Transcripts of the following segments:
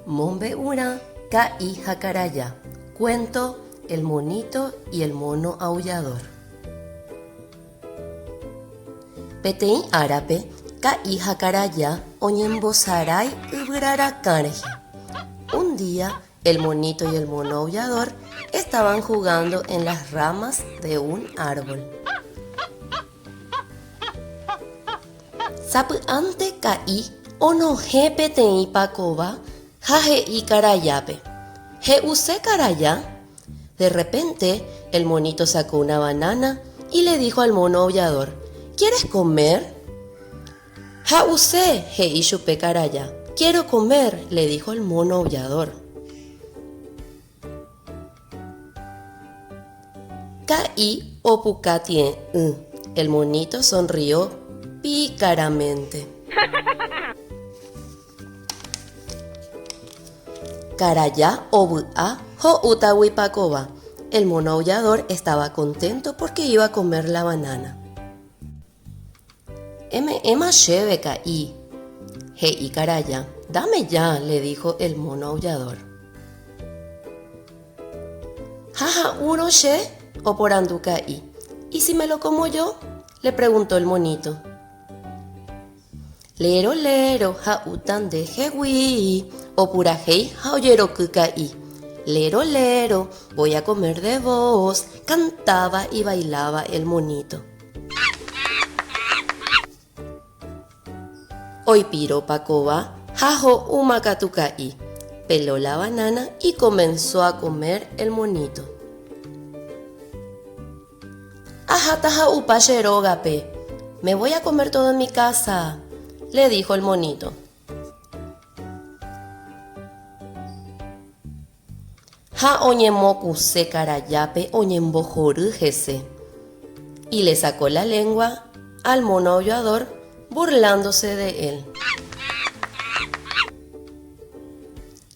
Mombe'urã Ka'i ha Karaja, Cuento El monito y el mono aullador. Peteĩ árape Ka'i ha Karaja oñembosarái yvyrarakã rehe. Un día el monito y el mono aullador estaban jugando en las ramas de un árbol. Sapy'ánte Ka'i onohẽ peteĩ pakova ha he'i Karajápe, He'use Karaja? De repente, el monito sacó una banana y le dijo al mono aullador, ¿Quieres comer? Ha'use, he'i chupe Karaja. Quiero comer, le dijo el mono aullador. Ka'i opuka tie'ỹ. El monito sonrió pícaramente. Karaja ovy'a ho'útagui pakova. El mono aullador estaba contento porque iba a comer la banana. Eme'ẽma chéve ka'i, he'i Karaja. Dame ya, le dijo el mono aullador. Ha ha'úrõ che, oporandu ka'i. Y si me lo como yo? le preguntó el monito. Lero lero ha'úta nde hegui, opurahéi ha ojeroky ka'i. Lero lero, voy a comer de vos, cantaba y bailaba el monito. Oipiro pakova ha ho'úma katu ka'i. Peló la banana y comenzó a comer el monito. Aháta ha'upa che rógape. Me voy a comer todo en mi casa, le dijo el monito. Ha oñemokuse karajápe oñembohory hese. Y le sacó la lengua al mono aullador burlándose de él.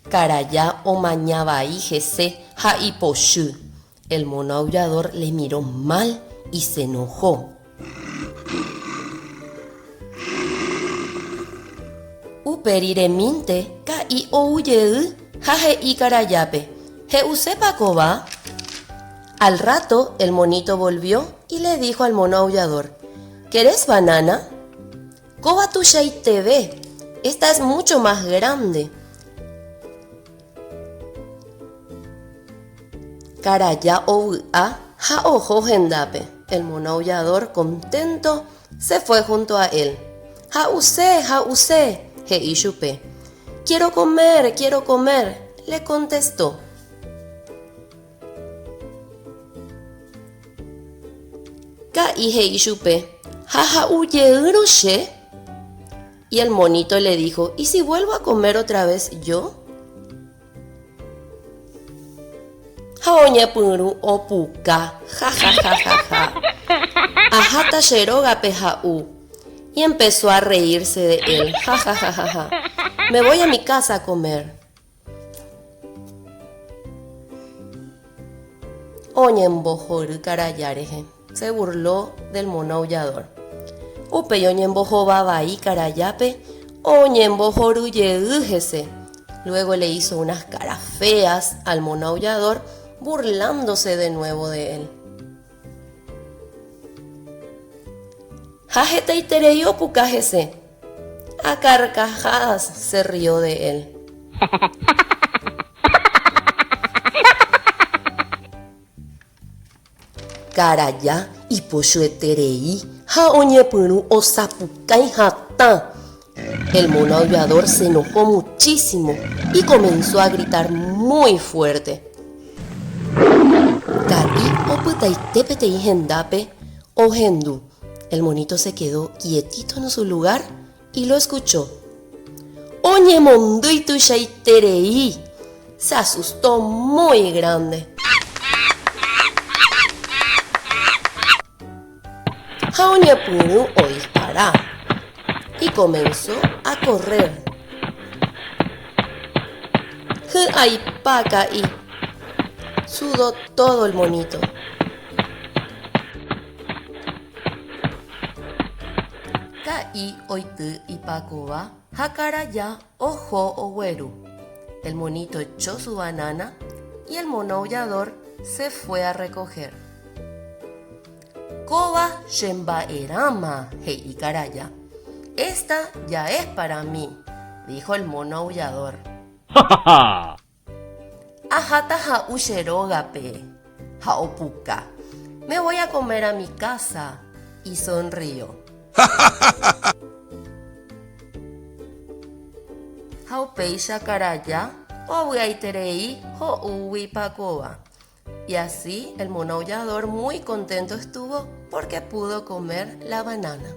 Karaja omaña vai hese ha ipochy. El mono aullador le miró mal y se enojó. Upe riremínte ka'i ou jey ha he'i karajápe, He'usépa kóva? Al rato el monito volvió y le dijo al mono aullador, ¿Querés banana? Kóva tuichaiteve, esta es mucho más grande. Karaja ovy'a ha oho hendápe. El mono aullador, contento, se fue junto a él. Ha'use, ha'use, he'i chupe. Quiero comer, quiero comer, le contestó. Ka'i he'i chupe, Ha ha'u jeýrõ che? Y el monito le dijo, ¿Y si vuelvo a comer otra vez yo? Ha oñepyrũ opuka, jajajajaja. Aháta che rógape ha'u. Y empezó a reírse de él, jajajajaja. Me voy a mi casa a comer. Oñembohory karaja rehe, se burló del mono aullador. Upéi oñembohova vai karajápe, oñembohory jey hese. Luego le hizo unas caras feas al mono aullador, burlándose de nuevo de él. Ha hetaiterei opuka hese. A carcajadas se rió de él. Karaja ipochy'eterei ha oñepyrũ osapukái hatã. El mono aullador se enojó muchísimo y comenzó a gritar muy fuerte. Ka'i opytaite peteĩ hendápe ohendu. El monito se quedó quietito en su lugar y lo escuchó. Oñemondýi tuichaiterei, se asustó muy grande. Ha oñepyrũ odispara y comenzó a correr. Hy'aipa ka'i, sudó todo el monito. Ka'i oity ipakova ha karaja oho ogueru. El monito echó su banana y el mono aullador se fue a recoger. Kóva chemba'erãma, he'i karaja. Esta ya es para mí, dijo el mono aullador. Aháta ha'u che rógape, ha opuka. Me voy a comer a mi casa, y sonrió. Ha upéicha karaja ovy'aiterei ho'úgui pakova. Y así el mono aullador muy contento estuvo porque pudo comer la banana.